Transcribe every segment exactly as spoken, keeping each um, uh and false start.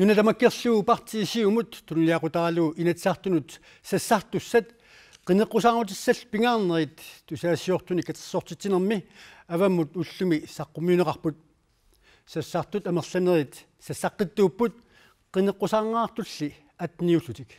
Nuna tamakkerlugu partii Siumut tunuliaqutaralugu Inatsisartunut sassartussat qineqqusaarutissallu pingaarnerit tusagassiortunik katersortitsinermi avammut ullumi saqqummiunneqarput. Sassartut amerlanerit sassaqqittuupput qineqqusaarneqartulli atteniullutik.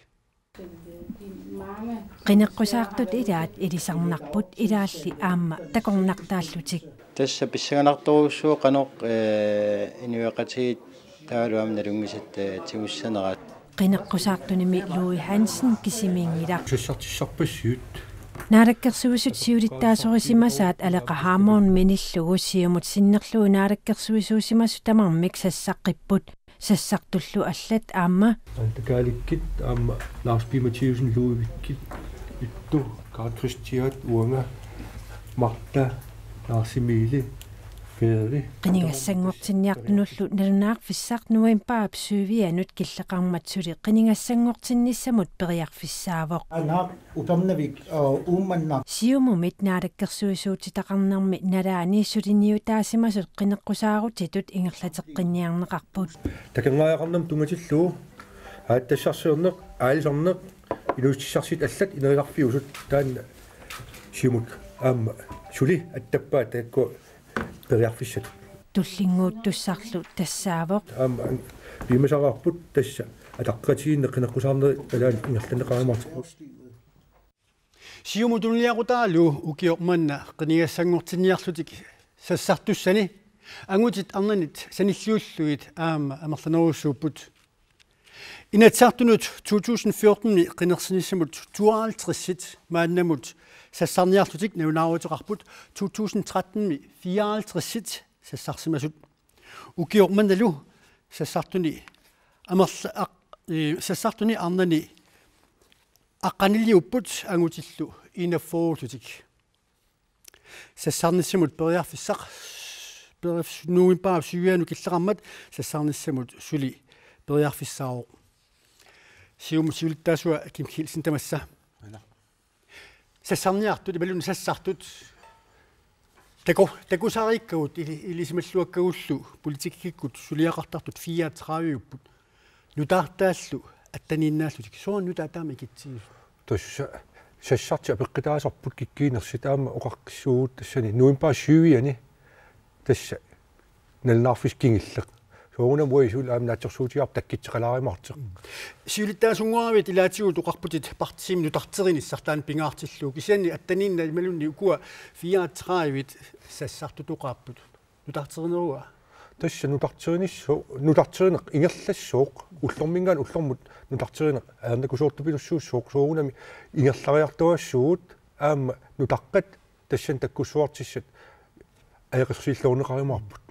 Qineqqusaartut ilaat ilisarnarput ilaalli aamma takornartaallutik. Tassa pissanganartorujussuuvoq qanoq, eh, inuiaqatigiit taavalu aamma nalunngisat, eh, tigussanerat. Qineqqusaartunimi Louis Hansen kisimiinngilaq. Sassartissarpassiuk? Naalakkersuisut siulittaasorisimasaat Aleqa Hammond minillugu Siumut sinnerlugu naalakkersuisuusimasut tamarmik sassaqqipput. Sassartullu allat aamma. Anta Kaalikkit aamma Lars P. Mathiassen, Ludvig, Ittu, Karl Kristian, uanga, Marta, Lars Emil, Peeri. Qinigassanngortinniartunullu nalunaarfissaq novembarip syvianut killeqarmat suli qinigassanngortinnissamut periarfissaavoq. Anaaq Upernavik, øh, Uummannaq. Siumumit naalakkersuisuutitaqarnermi nalaani suliniutaasimasut qineqqusaarutitut ingerlateqqinniarneqarput. Takanngaajarnermut tunngatillugu aatsitassarsiorneq, aalisarneq, inuussutissarsiutit allat ineriarfiusut taanna Siumut aamma suli attappaat taakku periarfissat. Tullinnguuttussarlu tassaavoq. Aamma piumasaraarput tassa ataqqatigiinneq qineqqusaarnerit nalaani ingerlanneqarumaartut. Siumut tunuliaqutaralugu ukioq manna qinigassanngortinniarlutik sassartussani angutit arnanit sanilliullugit aamma amerlanerujussuupput. Inatsisartunut to tusind fjorten-imi qinersinissamut tooghalvtreds maannamut sassarniarlutik nalunaaruteqarput to tusind tretten-imi fireoghalvtreds sassarsimasut. Ukioq mannalu sassartuni amerla-, aq-, ee, sassartuni arnani aqqaniliupput angutillu enogfyrrelutik. Sassarnissamut periarfissaq, periarfis-, novembarip syvianut killeqarmat sassarnissamut suli periarfissaavoq. Siumut siulittaasua Kim Kielsen tamassa. Aana. Sassarniartut, imaluunniit sassartut. Taku-, takusariikkagut ili-, ilisimalluakkagullu politikkikkut suliaqartartut fireogtredive-upput. Nutaartaallu atteniinnaallutik. Soorlu nutaat taama ikitsigisut? Tassa sassartut apeqqutaasarput kikkuunersut aamma oqaqqissuugut tassani novembarip syviani tassa nalunaarfissaq kingulleq. Soorunami uagut suli aamma naatsorsuutigaarput takkuttoqalaarumaartoq. Siulittaasunngoravit ilaatigut oqarputit partiimi nutarterinissaq taanna pingaartillugu. Kisianni atteniinnaq imaluunniit ukua fireogtredive-t sassartut oqaapput. Nutarterineruva? Tassa nutarterinissu-, nutarterineq ingerlassooq, ullorminngaanniit ullormut nutarterineq ajornakusoortupilussuussooq, soorunami ingerlariartuaassuugut aamma nutaqqat tassani takkussuartissat ajoqersuilluarneqarumaarput.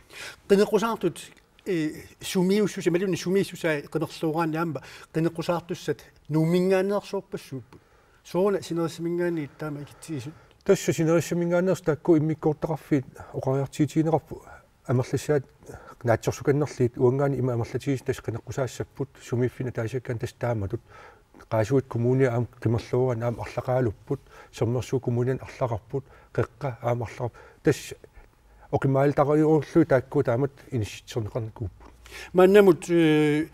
Qineqqusaartut, ee, sumiussusa-, imaluunniit sumiissusai qinerlooraanni aamma qineqqusaartussat Nuumminngaanneersoorpassuupput. Sooruna sinerissaminngaanniit taama ikitsigisut? Tassa sinerissaminngaanneersut taakku immikkoortitaqarfiit oqariartuutigineqarput amerlassaat naatsorsukannerlugit uanngaanniit ima amerlatigisut tassa qineqqusaassapput sumiiffinni ataasiakkaani tassa taamatut. Qaasuit Kommunia aamma qimerlooraanni aamma arlaqaalupput, Sermersuup Kommuniani arlaqarput, Qeqqa aamma arlaqarpoq. Tassa oqimaalittariarlugit taakku taamatut inissitserneqarnikuupput. Maannamut, ee,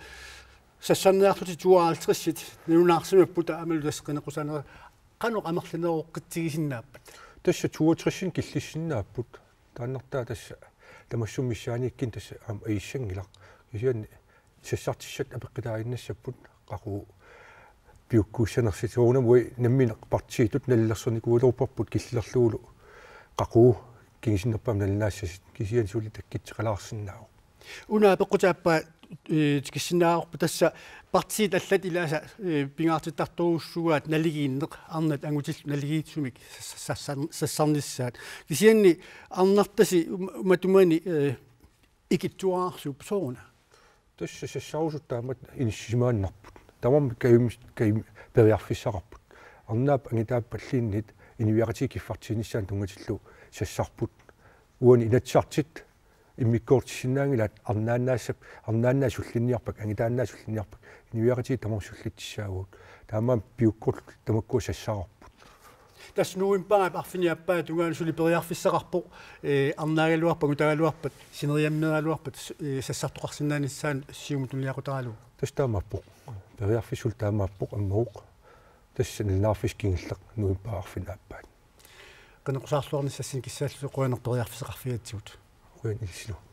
sassarniarlutik tooghalvtreds-it nalunaarsimapput aammalu tassa qineqqusaanera, qanoq amerlaneroqqitsigisinnaappata? Tassa tooghalvtreds-inik killissinnaapput. Taannartaa tassa tamassuma missaaniikkunni tassa aamma ajussanngilaq. Kisianni sassartissat apeqqutaaginnassapput qaqugu piukkuussanersut, soorunami uagut nammineq partiitut nalilersernikuugaluarparput killilerlugulu qaqugu kingusinnerpaamik nalunaassasut, kisianni suli takkuttoqalaarsinnaavoq. Una apeqqutaappa, ee, tikissinnaavarput tassa partiit allat ilaasa, ee, pingaartittartorujussuugaat naligiinneq arnat angutillu naligiissumik sas-, sas-, sassarnissaat. Kisianni arnartasi um-, matumani, ee, ikittuararsuupput sooruna? Tassa sassarusut taamatut inissisimaannarput. Tamarmik kajum-, kajum-, periarfissaqarput. Arnaap angutaapalluunniit inuiaqatigiit kiffartuunissaannut tunngatillugu sassarput. Uani Inatsisartut immikkoortissinnaanngilaat arnaannaassap-, arnaannaat sullinniarpakka, angutaannaat sullinniarpakka, inuiaqatigiit tamarmik sullitsissaavugut. Taamaammat piukkullu tamakkua sassararput. Tassa novembarip arfineq-aappaata tungaanut suli periarfissaqarpoq, eh, arnaagaluarpat, angutagaluarpat, sineriammeeraluarpat, eh, sassartoqarsinnaanissaanut Siumut tunuliaqutaralugu. Tassa taamaappoq. Periarfissaq suli taamaappoq ammavoq. Tassa nalunaarfissaq kingulleq novembarip arfineq-aappaata. Qineqqusaarluarnissassinnut kissaallusi, qujanaq periarfissaqarfigigatsigut. Qujan ilissinni.